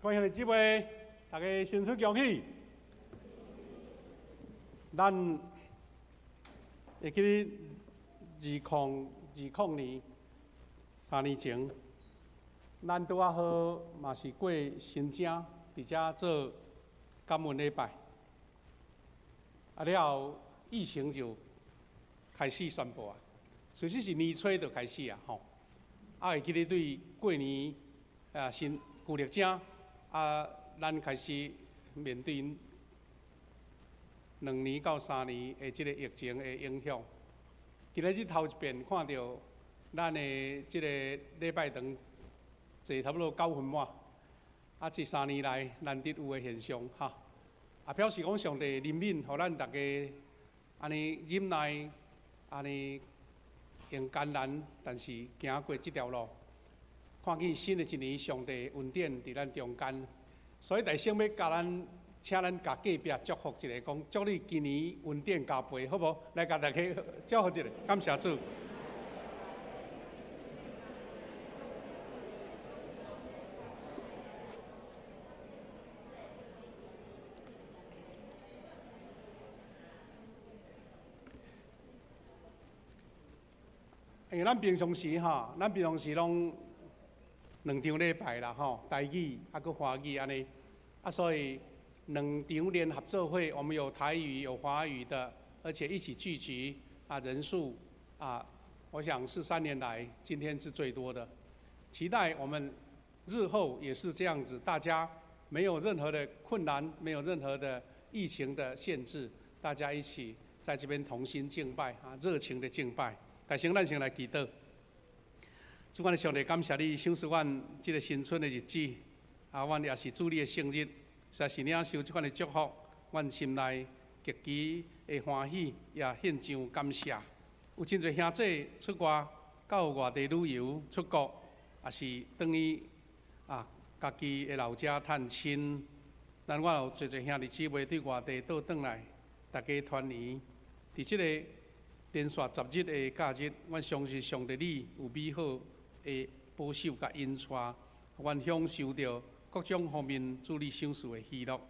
各位兄弟姊妹，大家新春恭喜！咱會記得2020年3年前，咱拄仔好嘛是過新正，佇遮做感恩禮拜。啊了後，疫情就開始宣布啊，其實是年初就開始啊，吼。啊，會記得對過年啊新舊曆正。啊，咱開始面對2年到3年的這個疫情的影響。今仔日頭一遍看著咱的這個禮拜堂坐差不多九分滿，啊，這三年來難得有的現象，哈。啊，表示講上帝憐憫，予咱逐家按呢忍耐，按呢用艱難，但是行過這條路。看見新的一年，上帝恩典佇咱中間，所以大聲欲共咱，請咱共隔壁祝福一下，講祝你今年恩典加倍，好無？來共大家祝福一下，感謝主。因為咱平常時吼，咱平常時攏兩場禮拜啦，吼，台語啊，閣華語按呢，啊，所以兩場聯合做伙，我們有台語有華語的，而且一起聚集啊，人數啊，我想是3年來今天是最多的，期待我們日後也是這樣子，大家沒有任何的困難，沒有任何的疫情的限制，大家一起在這邊同心敬拜啊，熱情的敬拜。大聲，咱先來祈禱。主，阮的上帝，感謝你賞賜阮這個新春的日子，啊，阮也是主你的聖日，實在是領受這款的祝福，阮心內極其的歡喜，也獻上感謝。有真濟兄弟出外到外地旅遊、出國，也是轉去啊家己的老家探親。咱我有濟濟兄弟姊妹對外地倒轉來，大家團圓。佇這個連續10日的假日，阮相信上帝你有美好的保守佮引帶，阮享受著各種方面主你賞賜的喜樂。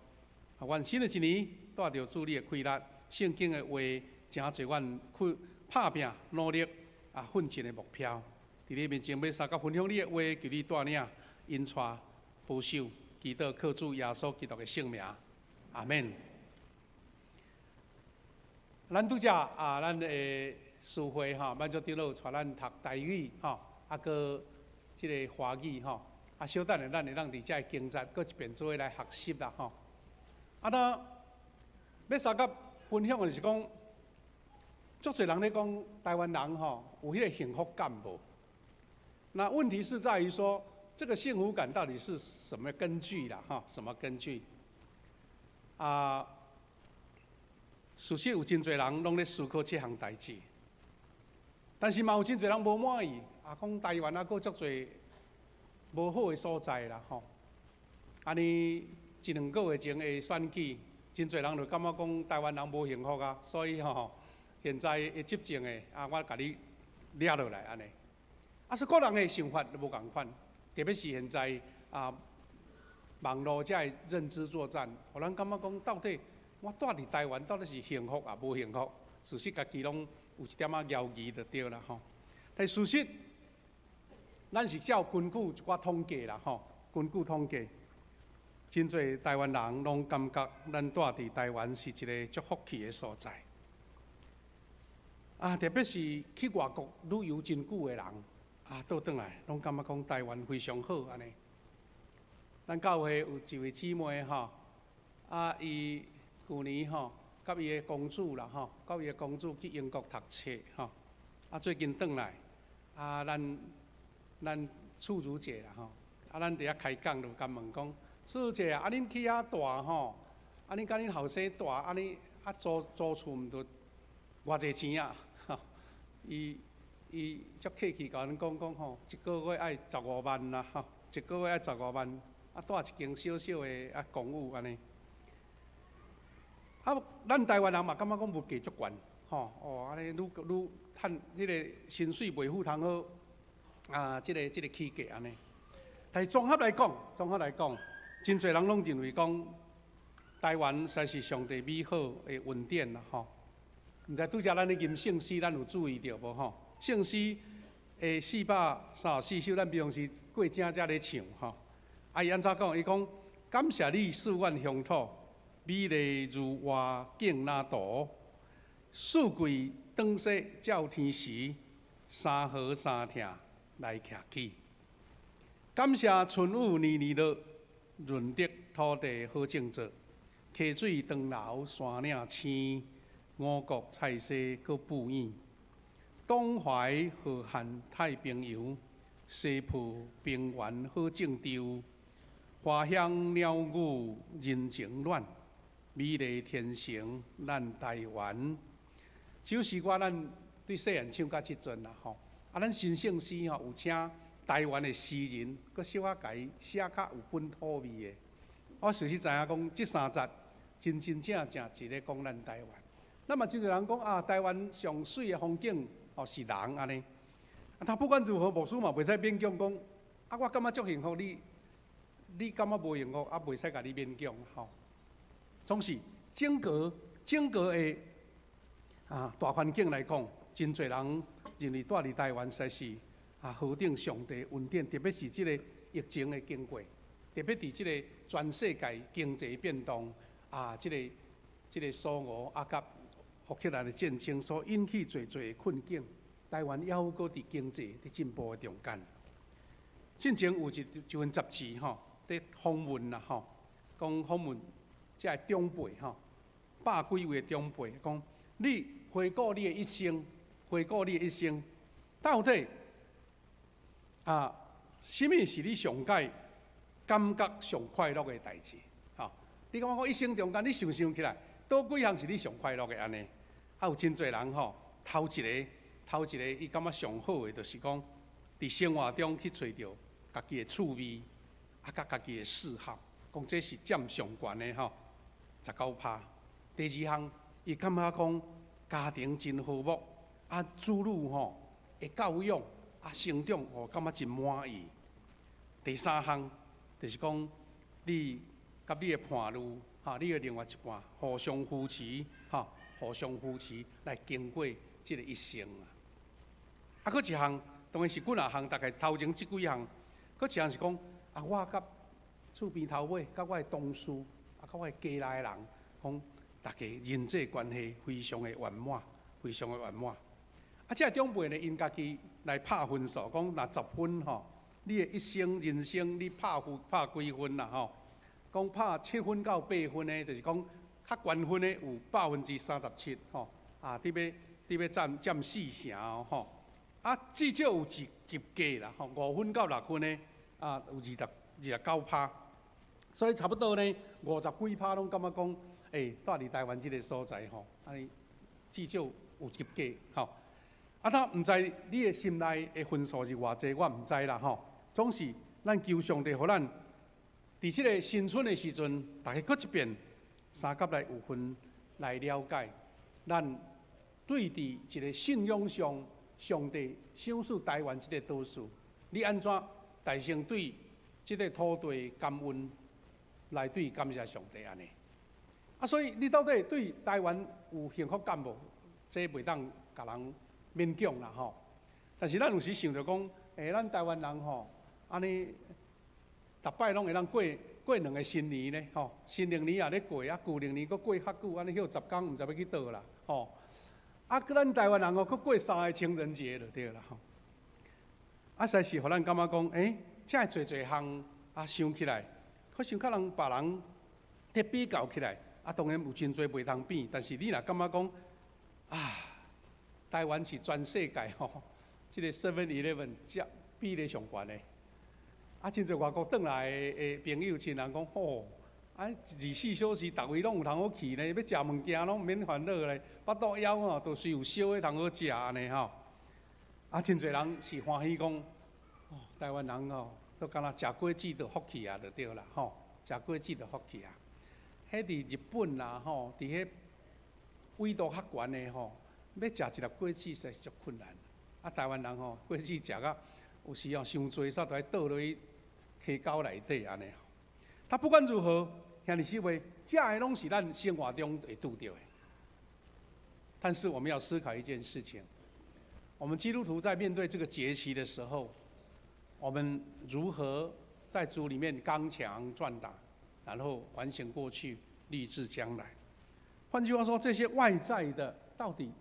阮新的一年帶著主你的氣力，聖經的話，誠濟阮去拍拚努力啊奮進的目標。佇你面前欲相佮分享你的話，求你帶領引帶保守，祈禱靠主耶穌基督的聖名，阿們。咱拄才啊，咱的司會吼，滿足長老帶咱讀台語吼，啊，閣這個華語吼，啊，小等下咱會當佇遮個經節閣一遍做伙來學習啦吼。啊，那欲相佮分享的是講，足濟人咧講台灣人吼有彼個幸福感無？那問題是在於說，這個幸福感到底是什麼根據啦？吼，什麼根據？啊？事實有真濟人攏咧思考這項代誌，但是嘛有真濟人無滿意，啊，講台灣啊，閣足濟無好的所在啦，吼。按呢一兩個月前的選舉，真濟人就感覺講台灣人無幸福啊，所以吼，現在會執政的啊，我共你掠落來按呢。啊，所以各人的想法都無仝款，特別是現在啊，網路遮的認知作戰，予咱感覺講到底。我蹛佇台灣到底是幸福抑無幸福？事實家己攏有一點仔猶疑就對啦吼。但事實，咱是照根據一寡統計啦吼，根據統計，真濟台灣人攏感覺咱蹛佇台灣是一個足福氣的所在。啊，特別是去外國旅遊真久的人，啊，倒轉來攏感覺講台灣非常好按呢。咱教會有一位姊妹吼，啊，伊。舊年吼，佮伊的公主啦吼，佮伊的公主去英國讀冊吼，啊最近轉來，啊咱咱處如姐啦吼，啊咱佇遐開講就共問講，處如姐啊，啊恁去遐蹛吼，啊恁佮恁後生蹛，按呢啊租租厝毋著偌濟錢啊？吼，伊伊足客氣共阮講講吼，一個月愛十五萬啦吼，一個月愛十五萬，啊蹛一間小小的啊公寓按呢。啊，咱台灣人嘛感覺講物價足懸，吼哦，按呢愈愈趁這個薪水袂赴湯好，啊，這個這個起價按呢。但是綜合來講，綜合來講，真濟人攏認為講，台灣實在是上帝美好的恩典啦吼。毋知拄才咱咧吟聖詩，咱有注意著無吼？聖詩的434首，咱平常時過正才咧唱吼。啊，伊按怎講？伊講感謝你賜阮鄉土，美麗如畫境那圖，四季轉說照天時，三河三廳來徛起。感謝春雨年年落，潤澤土地好種作，溪水長流山嶺青，五穀菜蔬閣富養。東淮河漢太平洋，西部平原好種稻，花香鳥語人情暖，美麗天成咱台灣。這首詩歌咱對細漢唱到這陣啦吼，啊，咱新聖詩吼有請台灣的詩人，閣小可共伊寫較有本土味的。我事實知影講，這三節真真正正是咧講咱台灣。那麼真濟人講啊，台灣上媠的風景哦是人按呢。啊，他不管如何，牧師嘛袂使勉強講。啊，我感覺足幸福，你你感覺無幸福，啊，袂使共你勉強吼。總是整個整個的啊大環境來講，真濟人認為住佇台灣實在是啊何等上帝恩典，特別是這个疫情的經過，特別佇這个全世界經濟變動啊，這个這个蘇俄啊佮烏克蘭的戰爭所引起濟濟的困境，台灣猶閣佇經濟佇進步的中間。進前有一一份雜誌吼，佇訪問啦吼，講訪問這个長輩吼，百幾位的長輩，講你回顧你的一生，回顧你的一生，到底啊，啥物是你上蓋感覺上快樂的代誌？吼，你感覺講一生中間，你想想起來，佗幾項是你上快樂的按呢？啊，有真濟人吼，頭一个，頭一個，伊感覺上好的，就是講，佇生活中去揣著家己的趣味，啊，佮家己的嗜好，講這是佔上懸的吼，19%。第二項，伊感覺講家庭真和睦，啊，子女吼的教養啊，成長吼，感覺真滿意。第三項，就是講你佮你的伴侶，哈，你的另外一半互相扶持，哈，互相扶持來經過這个一生啊。啊，閣一項，當然是幾若項，大概頭前這幾項，閣一項是講啊，我佮厝邊頭尾，佮我的同事，啊，佮我的家內的人，講大家人際關係非常的圓滿，非常的圓滿。啊，這个長輩呢，𪜶家己來拍分數，講若10分吼，你的一生人生你拍分拍幾分啦吼？講拍7分到8分的，就是講較懸分的有37%吼，啊，佇欲佇欲佔佔四成哦吼。啊，至少有一及格啦吼，5分到6分的啊，有29%，所以差不多呢，五十幾趴攏感覺講，欸，住佇台灣這个所在吼，按呢至少有及格吼。啊，他毋知你的心內的分數是偌濟，我毋知啦吼。總是咱求上帝予咱佇這个新春的時陣，逐家閣一遍三甲來有份來了解，咱對佇一个信仰上，上帝賞賜台灣這个島嶼，你按怎大聲對這个土地感恩，來對感謝上帝按呢？啊，所以你到底對台灣有幸福感無？這袂當共人勉強啦吼。但是咱有時想著講，欸，咱台灣人吼，按呢，逐擺攏會當過過兩个新年呢吼，新曆年也咧過，啊舊曆年閣過較久，按呢歇10工，毋知欲去佗啦吼。啊，閣咱台灣人哦，閣過三个情人節就對啦吼。啊，實在是予咱感覺講，欸，這濟濟項啊，想起來，好像佮人別人咧比較起來，啊，當然有真濟袂通比，但是你若感覺講，啊，台灣是全世界吼，這个 Seven Eleven 這比例上懸的。啊，真濟外國轉來的朋友親人講，吼，啊，24小時逐位攏有通好去呢，欲食物件攏毋免煩惱咧，腹肚枵吼，都是有燒的通好食按呢吼。啊，真濟人是歡喜講，哦，台灣人吼，都敢若食果子就福氣啊，就對啦，吼，食果子就福氣啊。彼佇日本啦，吼，佇彼緯度較懸的吼，欲食一粒果子實在是足困難。啊，台灣人吼，果子食甲有時吼傷濟，煞都愛倒落去溪溝內底按呢。他不管如何，兄弟姊妹，這个攏是咱生活中會拄著的。但是我們要思考一件事情：我們基督徒在面對這個節期的時候，我們如何在主裡面剛強壯膽，然後反省過去，立志將來？換句話說，這些外在的到底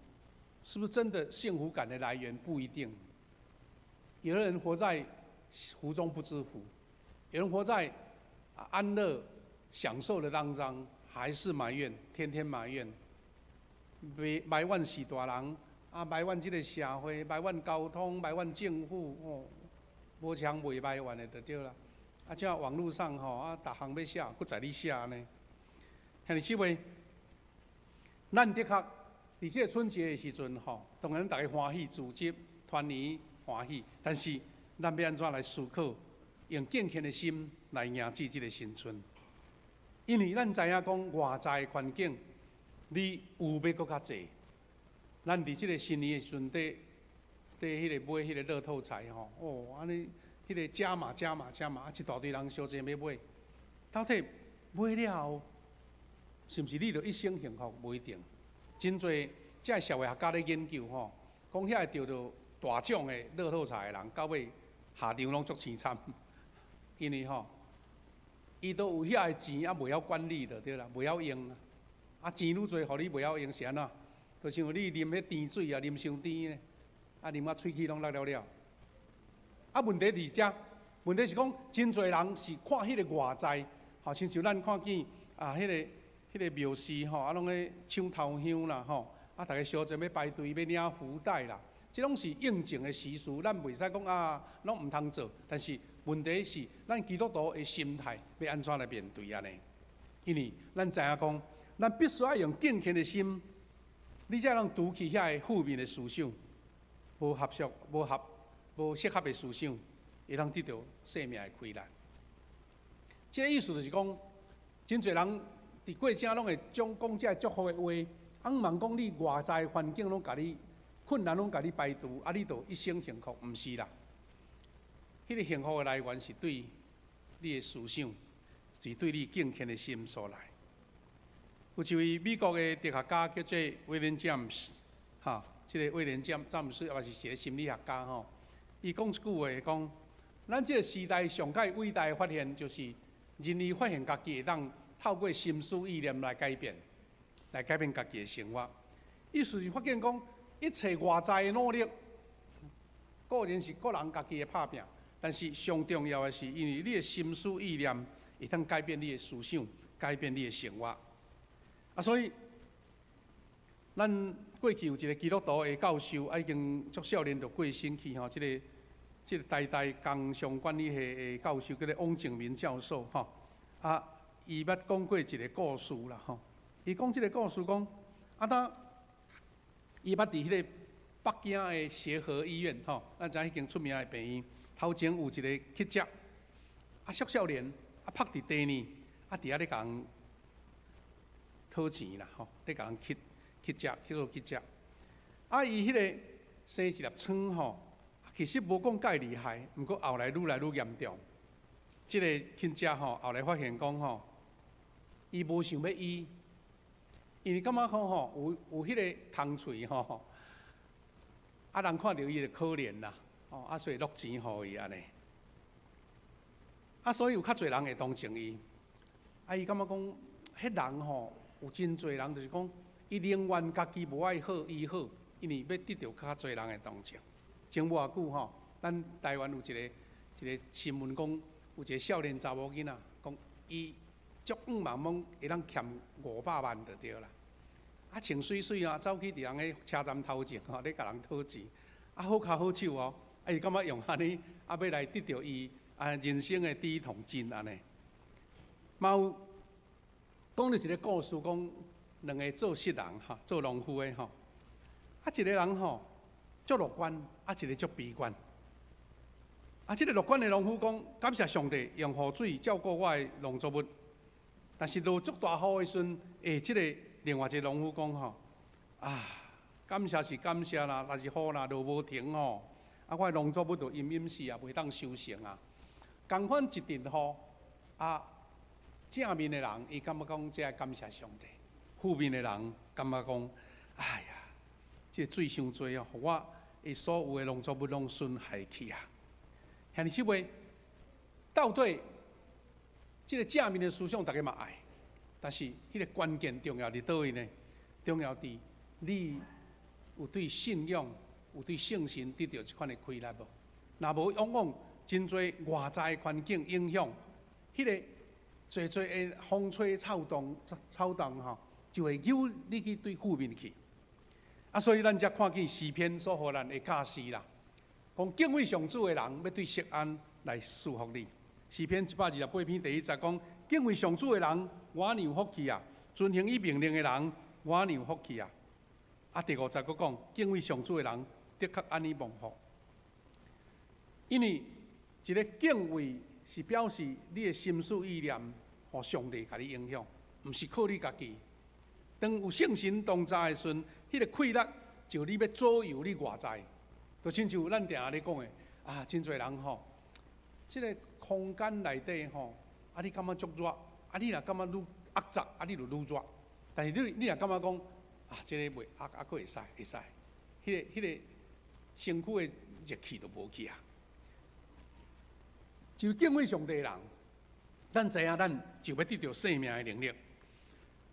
是不是真的幸福感的來源？不一定。有的人活在福中不知福，有人活在安樂享受的當中，還是埋怨，天天埋怨，埋怨序大人，啊埋怨這個社會，埋怨交通，埋怨政府，哦，無槍袂埋怨的就對啦。啊，這網路上吼，啊，逐項欲寫，閣在咧寫呢。兄弟姊妹，咱的確佇這個春節的時陣吼，當然大家歡喜組織團圓歡喜，但是咱欲按怎來思考，用敬虔的心來迎接這個新春？因為咱知影講外在的環境，你有欲閣較濟。咱佇這個新年的時陣，佇佇彼個買彼個樂透彩吼，哦，按呢彼個加碼加碼加碼，一大堆人相爭欲買，到底買了後，是毋是你就一生幸福？無一定。真濟這个社會學家咧研究吼，講遐個得著大獎的樂透彩的人，到尾下場攏足凄慘，因為吼，伊都有遐个錢，啊，袂曉管理就對啦，袂曉用。啊，錢愈濟，予你袂曉用是按怎？就像你啉彼甜水啊，啉傷甜呢，啊，啉啊喙齒攏落了了。啊，問題佇遮，問題是講真濟人是看彼个外在，吼，親像咱看見啊，彼个廟寺吼，啊，攏咧搶頭香啦，吼，啊，逐家相爭欲排隊欲領福袋啦，這攏是應景的習俗，咱袂使講啊，攏毋通做。但是問題是，咱基督徒的心態欲按怎來面對按呢？因為咱知影講，咱必須愛用敬虔的心，你才能除去遐个負面的思想，無合適、無合、無適合的思想，會當得著生命的開力。這个意思就是講，真濟人佇過程攏會將講這个祝福的話，啊，毋茫講你外在環境攏共你困難攏共你排除，啊，你就一生幸福，毋是啦。彼个幸福的來源是對你的思想，是對你敬虔的心所來。有一位美國的哲學家叫做威廉詹姆斯，哈，這个威廉詹姆斯也是一個心理學家吼。伊講一句話，講咱這個時代上蓋偉大的發現，就是人類發現家己會當透過心思意念來改變，來改變家己的生活。意思是發現講，一切外在的努力，固然是個人家己的拍拚，但是上重要的是，因為你的心思意念會當改變你的思想，改變你的生活。啊，所以咱過去有一個基督徒的教授，啊，已經足少年就過身去吼。這個台大工商管理系的教授叫做翁景明教授吼。啊，伊捌講過一個故事啦吼。伊講這個故事講，啊，當伊捌佇彼個北京的協和醫院吼，咱知彼間出名的病院，頭前有一個乞丐，啊，足少年，啊，趴佇地呢，啊，佇遐咧共人討錢啦吼，咧共人乞乞食，叫做乞食。啊，伊彼個生一粒瘡吼，其實無講蓋厲害，毋過後來愈來愈嚴重。這個乞食吼，後來發現講吼，伊無想欲醫，因為感覺講吼，有彼个空喙吼，啊人看著伊就可憐啦，哦，啊所以落錢予伊按呢。啊，所以有較濟人會同情伊。啊，伊感覺講，彼人吼，有真濟人就是講，伊寧願家己無愛好醫好，因為欲得著較濟人的同情。前無偌久吼，咱台灣有一個新聞講，有一個少年查某囡仔，講伊足向望講會當欠500萬就對啦。啊，穿媠媠啊，走去佇人个車站頭前吼，咧共人討錢。啊，好跤好手哦，啊，伊感覺用按呢，啊，欲來得著伊啊人生的第一桶金按呢。嘛有講著一個故事，講兩个做穡人吼，做農夫的吼，啊，一个人吼足樂觀，啊，一个足悲觀。啊，這个樂觀的農夫講，感謝上帝用雨水照顧我的農作物，但是落足大雨的時陣，欸，這个另外一个農夫講吼，啊，感謝是感謝啦，但是雨若落無停吼，啊，我的農作物就淹淹死啊，袂當收成啊。仝款一陣雨，啊，正面的人，伊感覺講這愛感謝上帝；負面的人感覺講，哎呀，這個水傷濟哦，予我的所有的農作物攏損害去啊！兄弟姊妹，到底這個正面的思想，大家嘛愛，但是彼個關鍵重要佇佗位呢？重要佇你有對信仰、有對聖神得著這款的氣力無？若無，往往真濟外在環境影響，彼個濟濟的風吹草動、草動吼，就會誘你去對負面去。啊，所以咱才看見詩篇所予咱的教示啦，講敬畏上主的人欲對錫安來賜福你。詩篇128篇第一節講，敬畏上主的人，偌爾有福氣啊！遵行伊命令的人，偌爾有福氣啊！啊，第五節閣講，敬畏上主的人，的確按呢蒙福。因為一个敬畏是表示你的心思意念，予上帝共你影響，毋是靠你家己。當有聖神同在的時陣，彼個氣力就你欲左右你外在，就親像咱定定咧講的啊，真濟人吼，這个空間內底吼，啊你感覺足熱，啊你若感覺愈壓雜，啊你就愈熱。但是你若感覺講啊，這个袂壓，啊閣會使會使，彼個身軀的熱氣就無去啊。就敬畏上帝的人，咱知影咱就欲得著生命的能力。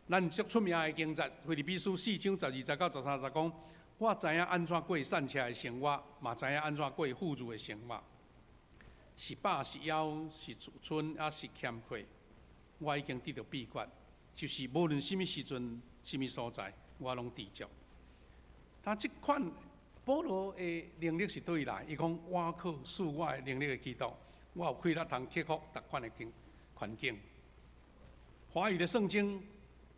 咱足出名的經節，腓立比書4章12節到13節講：我知影按怎過散赤的生活，嘛知影按怎過富足的生活。是飽是枵，是春抑是欠缺，我已經得著秘訣，就是無論啥物時陣、啥物所在，我攏知足。但這款保羅的能力是佗位來？伊講我靠賜我的能力的基督，我有氣力通克服逐款的境環境。華語的聖經，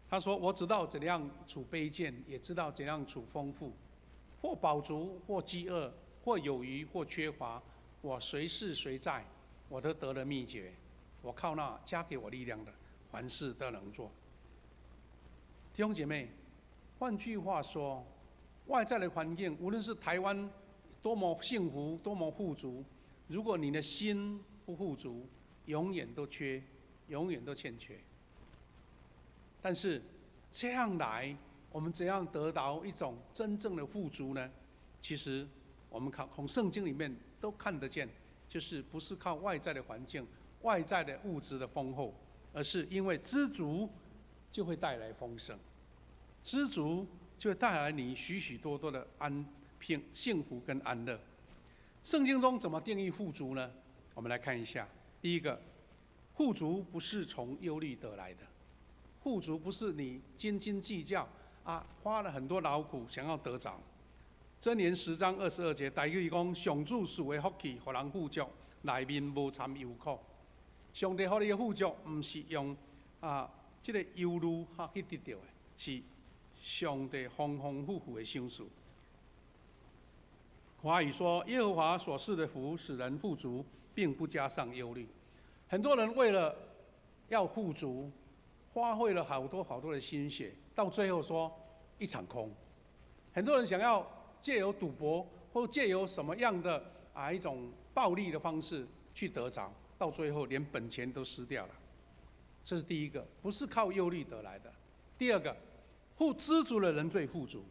他說：我知道怎樣處卑賤，也知道怎樣處豐富，或飽足，或飢餓，或有餘，或缺乏。我隨事隨在，我都得了秘訣。我靠那加給我力量的，凡事都能做。弟兄姐妹，換句話說，外在的環境，無論是台灣多麼幸福、多麼富足，如果你的心不富足，永遠都缺，永遠都欠缺。但是這樣來，我們怎樣得到一種真正的富足呢？其實我們看從聖經裡面都看得見，就是不是靠外在的環境、外在的物質的豐厚，而是因為知足就會帶來豐盛，知足就會帶來你許許多多的安平、幸福跟安樂。聖經中怎麼定義富足呢？我們來看一下。第一個，富足不是從憂慮得來的。富足不是你斤斤計較啊，花了很多勞苦想要得著。箴言10章22節，台語講：上主賜的福氣，予人富足，內面無摻憂苦。上帝予你的富足，毋是用啊這个憂慮哈去得著的，是上帝豐豐富富的賞賜。華語說：耶和華所賜的福使人富足，並不加上憂慮。很多人為了要富足，花費了好多好多的心血，到最後說一場空。很多人想要借由賭博或借由什麼樣的啊一種暴力的方式去得著，到最後連本錢都失掉了。這是第一個，不是靠憂慮得來的。第二個，富知足的人最富足。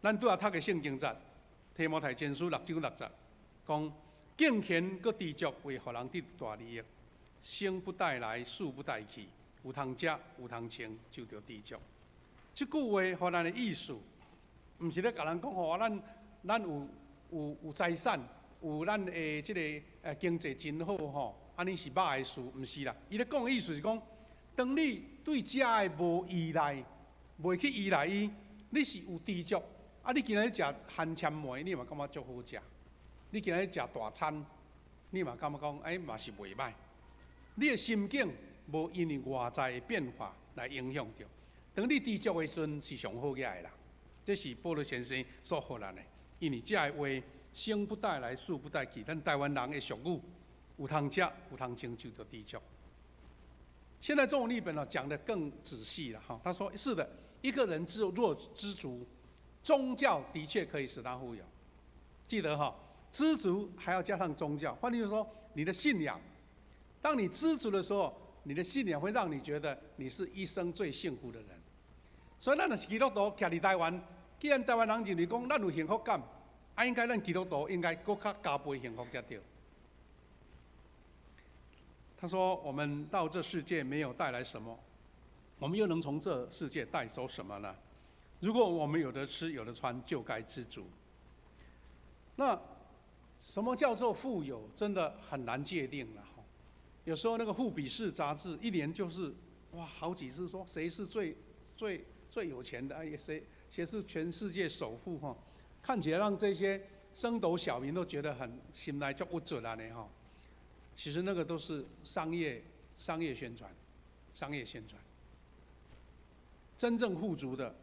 咱拄仔讀的聖經節，提摩太前書6章6節，講敬虔閣知足會予人得大利益，生不帶來，死不帶去，有通食有通穿，就著知足。這句話予咱的意思，毋是咧共人講吼，咱有財產，有咱的這个經濟真好吼，按呢是歹的事，毋是啦。伊咧講的意思是講，當你對這的無依賴，袂去依賴伊，你是有知足。啊，你今仔日食番汆糜，你嘛感覺足好食；你今仔日食大餐，你嘛感覺講，欸，嘛是袂䆀。你的心境無因為外在的變化來影響著。當你知足的時陣，是上好額的啦。這是保羅先生所予咱的，因為這个話生不帶來，死不帶去。咱台灣人的俗語，有通食有通穿就著知足。現在中文譯本呢講得更仔細了哈。他說：是的，一個人若知足，宗教的確可以使他富有。記得哈，知足還要加上宗教。換句話說，你的信仰，當你知足的時候，你的信仰會讓你覺得你是一生最幸福的人。所以咱若是基督徒，徛佇台灣，既然台灣人認為講咱有幸福感，啊，應該咱基督徒應該閣較加倍幸福才對。他說：“我們到這世界沒有帶來什麼，我們又能從這世界帶走什麼呢？如果我們有得吃有得穿，就該知足。”那什麼叫做富有？真的很難界定了。有時候那個富比士雜誌一年就是哇好幾次說誰是最最最有錢的，哎，誰是全世界首富哈？看起來讓這些升斗小民都覺得很心內足鬱卒按呢哈。其實那個都是商業宣傳，商業宣傳。真正富足的，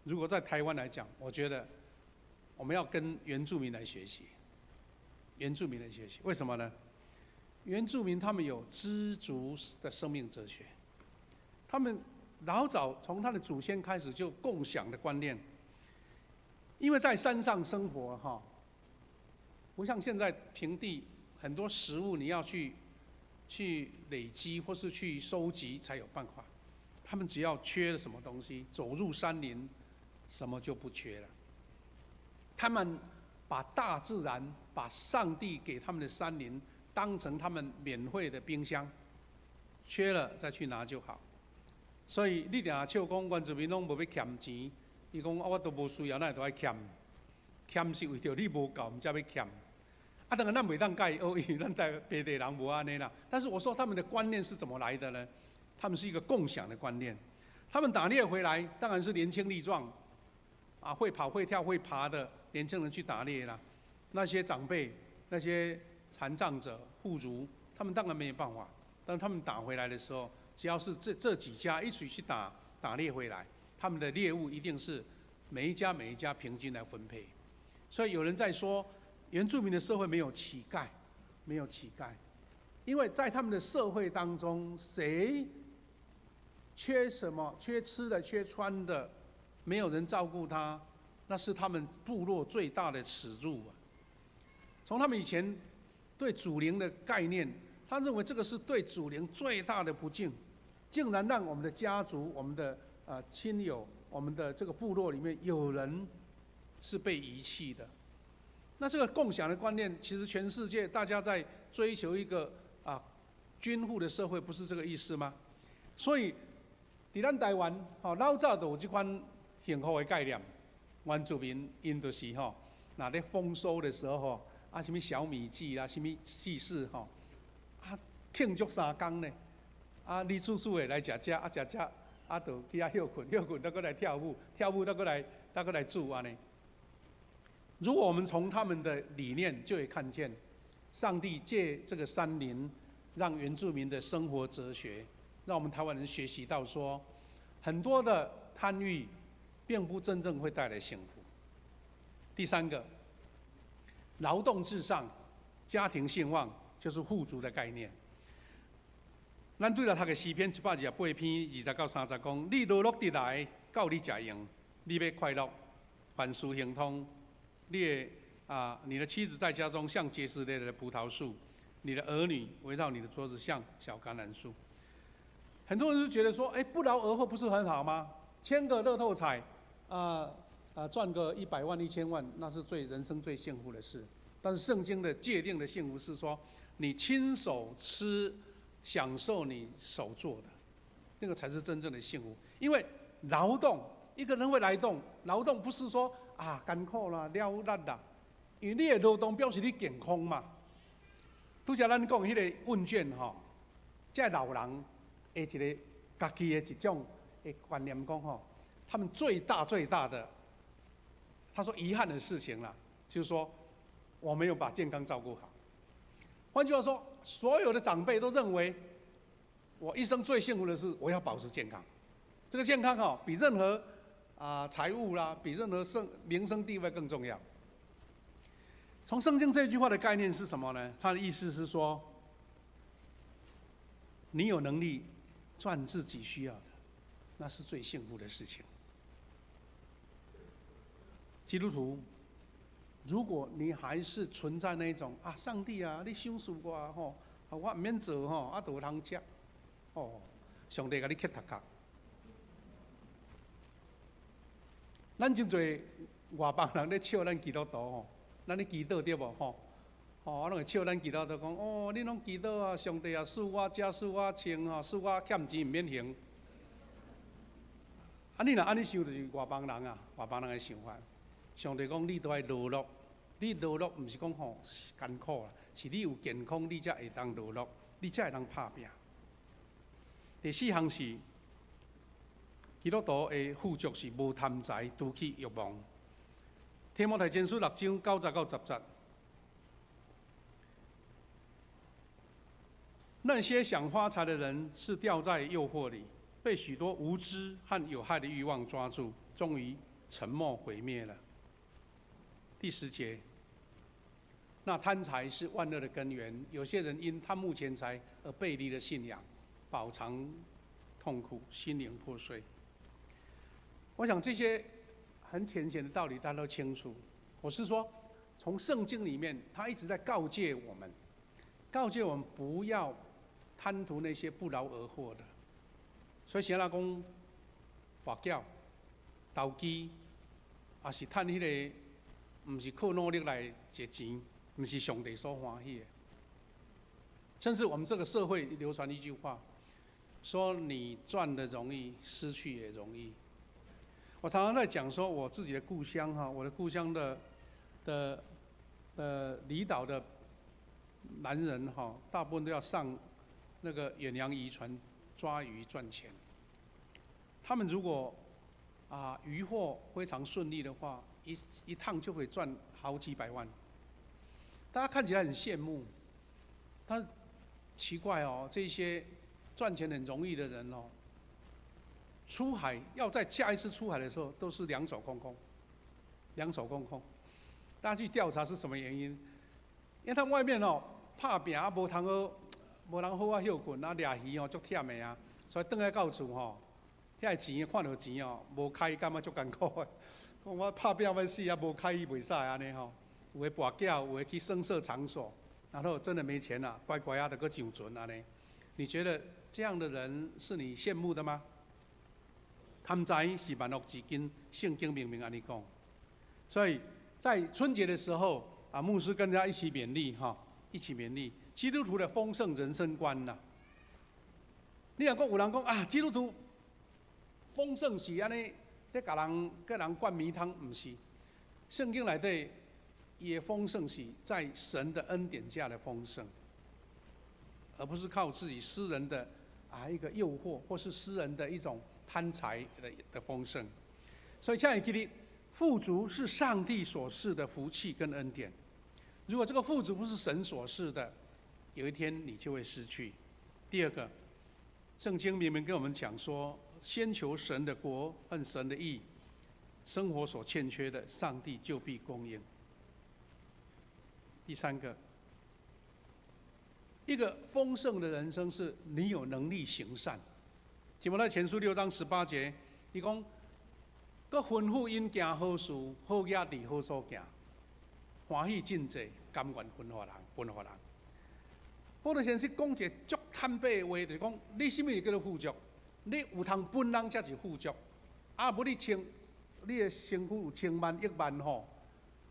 如果在台灣來講，我覺得我們要跟原住民來學習。原住民來學習，為什麼呢？原住民他們有知足的生命哲學，他們老早從他的祖先開始就共享的觀念，因為在山上生活哈，不像現在平地很多食物你要去累積或是去收集才有辦法，他們只要缺了什麼東西，走入山林，什麼就不缺了。他們把大自然、把上帝給他們的山林當成他們免費的冰箱，缺了再去拿就好。所以你定笑講原住民攏無欲儉錢，伊講啊我都無需要，哪會都愛儉？儉是為著你無夠，毋才欲儉。啊，當然咱袂當共伊學，因為咱台平地人無按呢啦。但是我說他們的觀念是怎麼來的呢？他們是一個共享的觀念。他們打獵回來，當然是年輕力壯，啊，會跑會跳會爬的年輕人去打獵啦。那些長輩、那些殘障者、婦孺，他們當然沒有辦法。當他們打回來的時候，只要是這幾家一起去打獵回來，他們的獵物一定是每一家每一家平均來分配。所以有人在說，原住民的社會沒有乞丐，沒有乞丐，因為在他們的社會當中，誰缺什麼，缺吃的、缺穿的，沒有人照顧他，那是他們部落最大的恥辱啊！從他們以前對祖靈的概念，他認為這個是對祖靈最大的不敬，竟然讓我們的家族、我們的親友、我們的這個部落裡面有人是被遺棄的。那這個共享的觀念，其實全世界大家在追求一個均富的社會，不是這個意思嗎？所以，佇咱台灣，吼老早就有這款幸福的概念。原住民𪜶就是吼，若咧豐收的時候吼，啊，啥物小米祭啦，啥物祭祀吼，啊慶祝3工呢，啊你煮煮的來食食，啊食食，啊就去遐歇睏，歇睏，再閣來跳舞，跳舞再閣來，再閣來煮按呢。如果我們從他們的理念，就會看見，上帝借這個山林，讓原住民的生活哲學，讓我們台灣人學習到說，很多的貪欲，並不真正會帶來幸福。第三個，勞動至上，家庭興旺，就是富足的概念。咱對來讀个詩篇128篇20到30講，你勞碌得來，夠你食用，你欲快樂，凡事亨通。你的妻子在家中像結實累累的葡萄樹，你的兒女圍繞你的桌子像小橄欖樹。很多人都覺得說，哎，不勞而獲不是很好嗎？簽個樂透彩，賺個100萬、1000萬，那是最人生最幸福的事。但是聖經的界定的幸福是說，你親手吃，享受你手做的，那個才是真正的幸福。因為勞動，一個人會來動，勞動不是說啊艱苦啦、了力啦，因為你的勞動表示你健康嘛。拄才咱講彼個問卷吼，這老人的一個家己的一種的觀念講吼，他們最大最大的，他說遺憾的事情啦，就是說我沒有把健康照顧好。換句話說，所有的長輩都認為，我一生最幸福的是我要保持健康。這個健康哈，比任何財務啦，比任何名聲地位更重要。從聖經這句話的概念是什麼呢？他的意思是說，你有能力賺自己需要的，那是最幸福的事情。基督徒，如果你還是存在那種啊，上帝啊，你賞賜我吼，我毋免做吼，啊，就有通食。哦，上帝共你磕頭殼。咱真濟外邦人咧笑咱基督徒吼，咱咧祈禱對無吼？吼，啊攏會笑咱基督徒講，哦，恁攏祈禱啊，上帝啊，賜我食，賜我穿吼，賜我欠錢毋免還。啊，你若按呢想，就是外邦人啊，外邦人的想法。上帝講，你都愛勞碌，你勞碌毋是講吼艱苦啦，是你有健康，你才會當勞碌，你才會當拍拚。第四項是基督徒的富足是無貪財，除去欲望。提摩太前書六章九節到十節。那些想發財的人是掉在誘惑裡，被許多無知和有害的欲望抓住，終於沉沒毀滅了。第十節，那貪財是萬惡的根源，有些人因貪慕錢財而背離了信仰，飽嘗痛苦，心靈破碎。我想這些很淺顯的道理大家都清楚。我是說，從聖經裡面，他一直在告誡我們，告誡我們不要貪圖那些不勞而獲的。所以，啥人講跋筊、投機，也是趁彼个，毋是靠努力來賺錢，毋是上帝所歡喜的。甚至我們這個社會流傳一句話，說你賺的容易，失去也容易。我常常在講說，我自己的故鄉哈，我的故鄉的離島的男人哈，大部分都要上那個遠洋漁船抓魚賺錢。他們如果漁獲非常順利的話，一趟就會賺好幾百萬。大家看起來很羨慕，但奇怪哦，這些賺錢很容易的人哦，出海要在下一次出海的時候，都是兩手空空，兩手空空。大家去調查是什麼原因？因為他們外面哦，拍拚啊，無通好，無人好好歇睏啊，掠魚哦，足忝的啊，所以轉來到厝吼，遐个錢看著錢哦，無開感覺足艱苦的。講我拍拚欲死啊，無開袂使按呢吼。有的跋筊，有的去聲色場所，然後真的沒錢了，乖乖啊，就閣上船按呢。你覺得這樣的人是你羨慕的嗎？貪財是萬惡之根，聖經明明按呢講。所以在春節的時候啊，牧師跟大家一起勉勵哈，一起勉勵基督徒的豐盛人生觀吶。你若講有人講啊，基督徒豐盛是按呢，咧共人共人灌迷湯，毋是。聖經內底伊的豐盛是在神的恩典下的豐盛，而不是靠自己私人的一個誘惑，或是私人的一種貪財的豐盛。所以，親愛的弟富足是上帝所賜的福氣跟恩典。如果這個富足不是神所賜的，有一天你就會失去。第二個，聖經明明跟我們講說，先求神的國和神的義，生活所欠缺的，上帝就必供應。第三個，一個豐盛的人生是你有能力行善。提摩太前書六章十八節，伊講，閣吩咐𪜶行好事，好額佇好所行，歡喜賑濟，甘願分予人，分予人。保羅先生講一個足坦白的話，就是講，你啥物叫做富足？你有通分人才是富足。啊，無你穿，你的身軀有千萬億萬吼，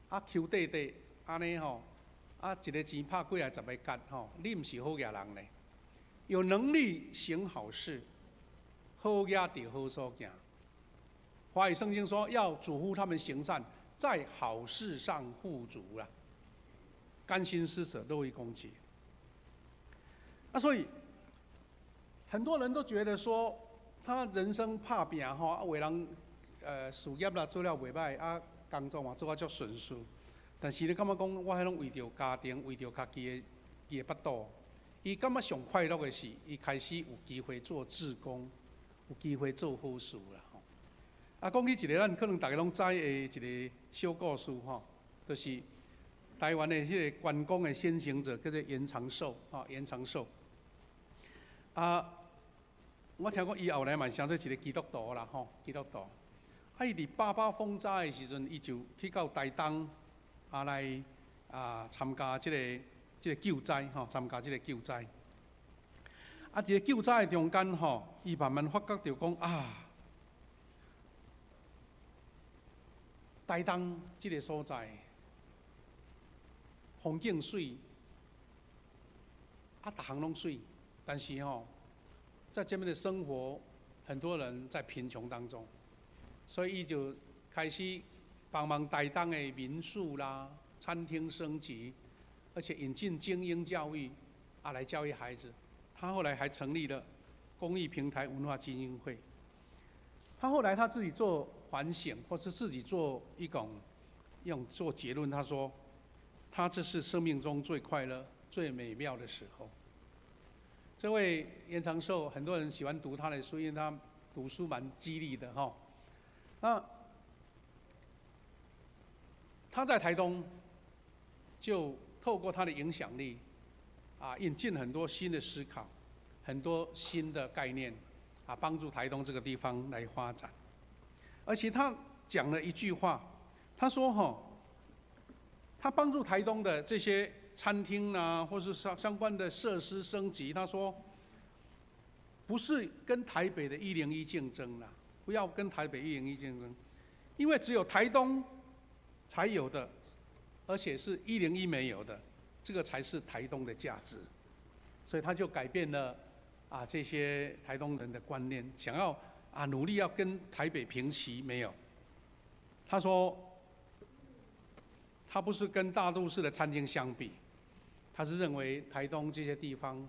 啊，搝塊塊按呢吼，啊，一个錢拍幾啊十个結吼，你毋是好額人咧。有能力行好事，好額佇好所行。華語聖經說要囑咐他們行善，在好事上富足啦，甘心施捨，樂意供給。啊，所以很多人都覺得說，他人生拍拚吼，啊，有的人事業啦做了袂䆀，啊，工作嘛做啊足順遂，但是你感覺講，我彼攏為著家庭，為著家己的伊的腹肚，伊感覺上快樂的是，伊開始有機會做志工，有機會做好事啦吼。啊，講起一個咱可能逐家攏知的一個小故事吼，就是台灣的彼個關公的先行者叫做嚴長壽，吼，嚴長壽。啊，我聽講伊後來嘛是成做一個基督徒啦，吼，基督徒。啊，伊佇八八風災的時陣，伊就去到台東啊來參加這個救災，吼，參加這個救災。啊，佇咧救災的中間吼，伊慢慢發覺著講啊，台東這个所在風景媠，啊，逐項攏媠，但是吼，在這邊的生活，很多人在貧窮當中，所以伊就開始幫忙台東的民宿啦、餐廳升級，而且引進精英教育啊，來教育孩子。他後來還成立了公益平台文化基金會。他後來他自己做反省，或是自己做一種用做結論，他說，他這是生命中最快樂、最美妙的時候。這位嚴長壽，很多人喜歡讀他的書，因為他讀書蠻激勵的哈。那他在台東就透過他的影響力，啊，引進很多新的思考，很多新的概念，啊，幫助台東這個地方來發展。而且他講了一句話，他說：“哈，他幫助台東的這些餐廳啊，或是相關的設施升級。他說，不是跟台北的101競爭啦，不要跟台北一零一競爭，因為只有台東才有的，而且是一零一沒有的。”這個才是台東的價值，所以他就改變了啊這些台東人的觀念，想要啊努力要跟台北平齊，沒有。他說，他不是跟大都市的餐廳相比，他是認為台東這些地方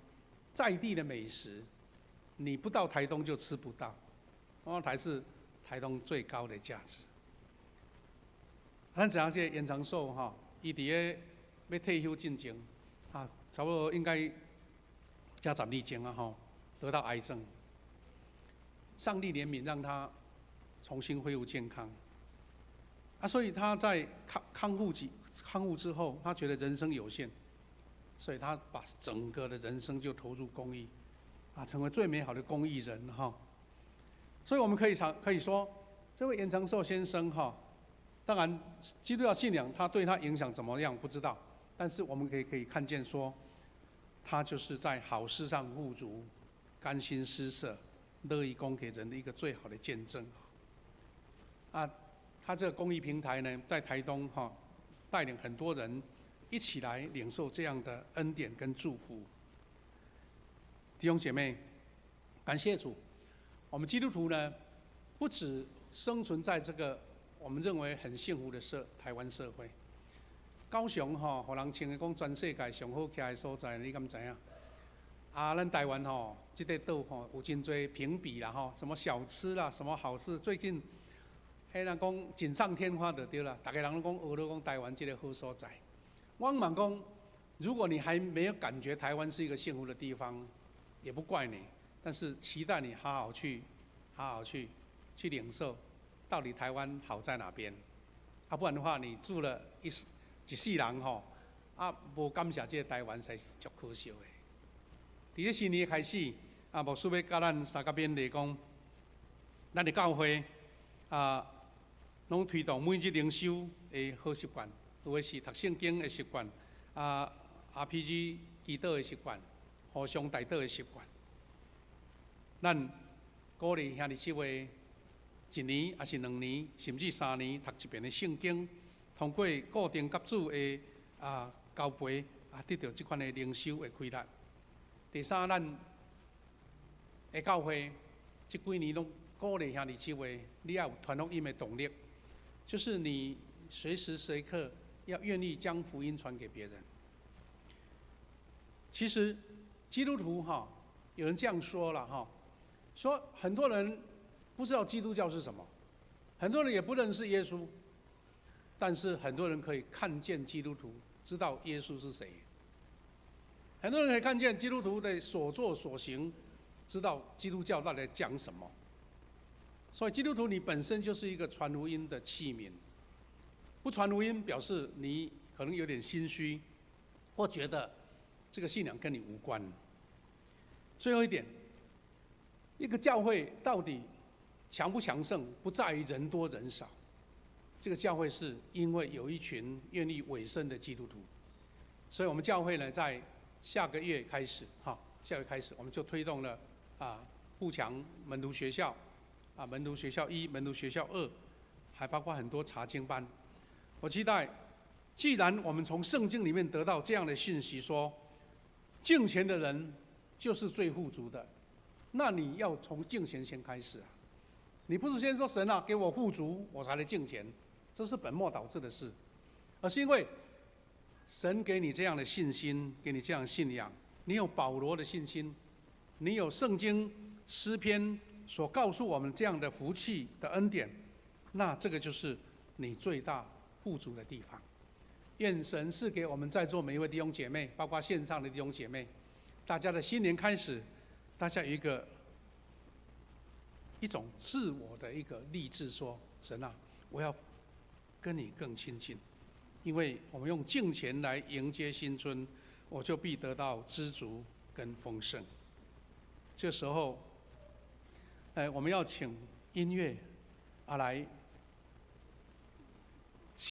在地的美食，你不到台東就吃不到，那才是台東最高的價值。咱知影這個嚴長壽哈，伊佇咧欲退休進前，啊，差不多應該才10年前啊吼，得到癌症。上帝憐憫，讓他重新恢復健康。啊，所以他在康復之後，他覺得人生有限，所以他把整個的人生就投入公益，啊，成為最美好的公益人哈。所以我們可以說，這位嚴長壽先生哈，當然基督教信仰他對他影響怎麼樣不知道。但是我們可以看見說，他就是在好事上富足，甘心施捨，樂意供給人的一個最好的見證。啊，他這個公益平台呢，在台東哈，帶領很多人一起來領受這樣的恩典跟祝福。弟兄姐妹，感謝主，我們基督徒呢，不止生存在這個我們認為很幸福的台灣社會。高雄吼，予人稱講全世界上好徛的所在，你敢知影？啊，咱台灣吼，這個島吼有真濟評比啦吼，什麼小吃啦，什麼好吃。最近，彼人講錦上添花就對啦，逐家人攏講學咧講台灣這個好所在。我嘛講，如果你還沒有感覺台灣是一個幸福的地方，也不怪你，但是期待你好好去，好好去領受，到底台灣好在哪邊？啊，不然的話，你住了一世人吼，啊，無感謝這個台灣，實是足可惜的。佇這新年開始，啊，牧師欲共咱相佮勉勵講，咱的教會啊，攏推動每日靈修的好習慣，有的是讀聖經的習慣，啊，RPG 祈禱的習慣，互相代禱的習慣。咱鼓勵兄弟姊妹，一年抑是2年，甚至3年讀一遍的聖經。通過固定佮主的啊交陪啊，得著這款的靈修的開力。第三，咱的教會這幾年攏鼓勵兄弟姊妹，你要有傳福音的動力，就是你隨時隨刻要願意將福音傳給別人。其實基督徒哈，有人這樣說了哈，說很多人不知道基督教是什麼，很多人也不認識耶穌。但是很多人可以看見基督徒，知道耶穌是誰。很多人可以看見基督徒的所作所行，知道基督教到底講什麼。所以基督徒你本身就是一個傳福音的器皿。不傳福音，表示你可能有點心虛，或覺得這個信仰跟你無關。最後一點，一個教會到底強不強盛，不在於人多人少。這個教會是因為有一群願意委身的基督徒，所以我們教會呢，在下個月開始，哈。教會開始，我們就推動了富強門徒學校，門徒學校一、門徒學校二，還包括很多查經班。我期待，既然我們從聖經裡面得到這樣的信息，說敬虔的人就是最富足的，那你要從敬虔先開始啊！你不是先說神啊，給我富足，我才來敬虔，這是本末倒置的事，而是因為神給你這樣的信心，給你這樣的信仰，你有保羅的信心，你有聖經詩篇所告訴我們這樣的福氣的恩典，那這個就是你最大富足的地方。願神賜給我們在座每一位弟兄姐妹，包括線上的弟兄姐妹，大家的新年開始，大家有一種自我的一個立志，說：神啊，我要跟你更親近，因為我們用敬虔來迎接新春，我就必得到知足跟豐盛。這時候，我們要請音樂來。